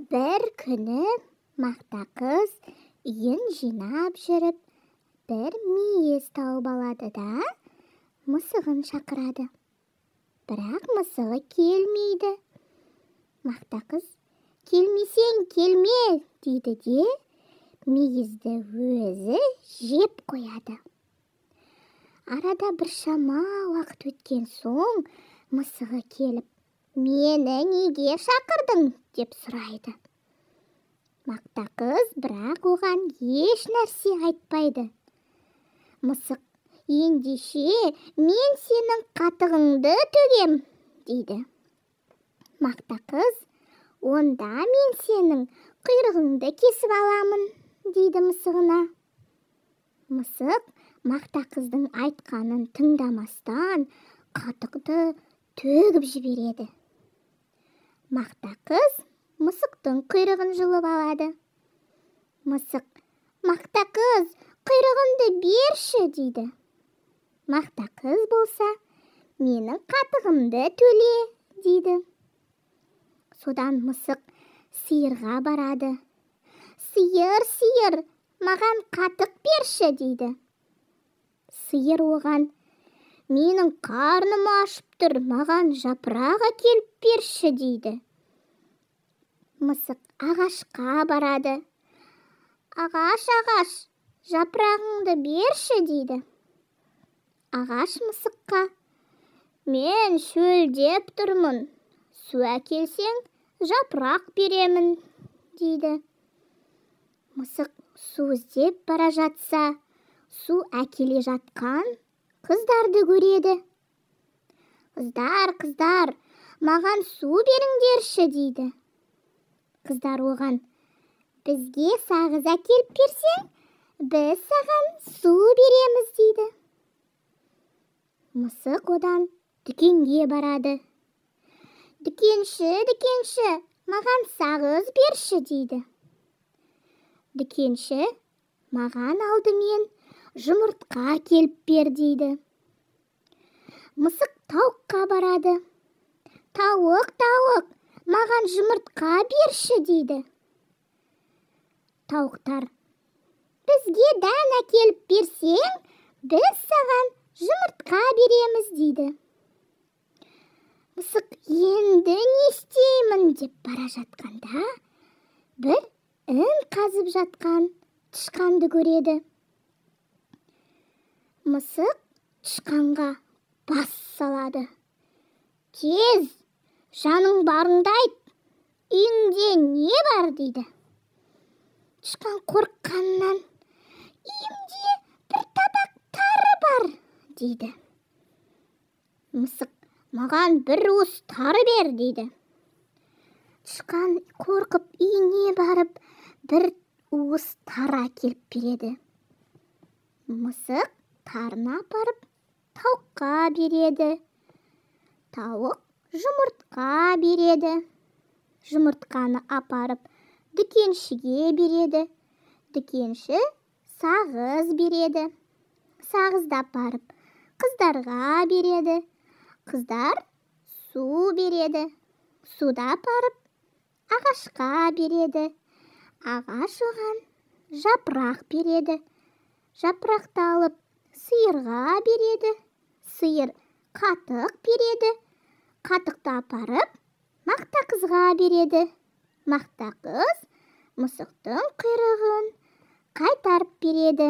Бір күні Мақта қыз үйін жинап жүріп, бір мейіз тауып алады да, мысығын шақырады. Бірақ мысығы келмейді. Мақта қыз: «Келмесең, келме», – дейді де, мейізді өзі жеп қояды. Арада біршама уақыт өткен соң мысығы келіп: «Мені неге шақырдың?» – деп сұрайды. Мақта қыз бірақ оған еш нәрсе айтпайды. Мысық: «Ендеше мен сенің қатығыңды төгем», – дейді. Мақта қыз: «Онда мен сенің құйрығыңды кесіп аламын», – дейді мысығына. Мысық Мақта қыздың айтқанын тыңдамастан, қатықты төгіп жібереді. Мақта қыз мысықтың құйрығын жұлып алады. Мысық: «Мақта қыз, құйрығымды берші», – дейді. Мақта қыз болса: «Менің қатығымды төле», – дейді. Содан мысық сиырға барады. «Сиыр, сиыр, маған қатық берші», – дейді. Сиыр оған: «Менің қарным ашып тұр, маған жапырақ әкеліп берші», – дейді. Мысық ағашқа барады. «Ағаш, ағаш, жапырағыңды берші», – дейді. Ағаш мысыққа: «Мен шөлдеп тұрмын, су әкелсең, жапырақ беремін», – дейді. Мысық су іздеп бара жатса, су әкеле жатқан қыздарды көреді. «Қыздар, қыздар, маған су беріңдерші», – дейді. Қыздар оған: «Бізге сағыз әкеліп берсең, біз саған су береміз», – дейді. Мысық одан дүкенге барады. «Дүкенші, дүкенші, маған сағыз берші», – дейді. Дүкенші: «Маған алдымен жұмыртқа әкеліп бер», – дейді. Мысық тауыққа барады. «Тауық, тауық, маған жұмыртқа берші», – дейді. Тауықтар: «Бізге дән әкеліп берсең, біз саған жұмыртқа береміз», – дейді. Мысық енді не істеймін деп бара жатқанда, бір ін қазып жатқан тышқанды көреді. Мысық тышқанға бас салады: «Тез жаның барыңды айт, үйіңде не бар?» – дейді. Тышқан қорыққаннан: «Үйімде бір табақ тары бар», – дейді. Мысық: «Маған бір уыс тары бер», – дейді. Тышқан қорқып үйіне барып, бір уыс тары әкеліп береді. Мысық тарыны апарып тауыққа береді. Тауық жұмыртқа береді. Жұмыртқаны апарып дүкеншіге береді. Дүкенші сағыз береді. Сағызды апарып қыздарға береді. Қыздар су береді. Суды апарып ағашқа береді. Ағаш оған жапырақ береді. Жапырақты алып сиырға береді. Сиыр қатық береді. Қатықты апарып Мақта қызға береді. Мақта қыз мысықтың құйрығын қайтарып береді.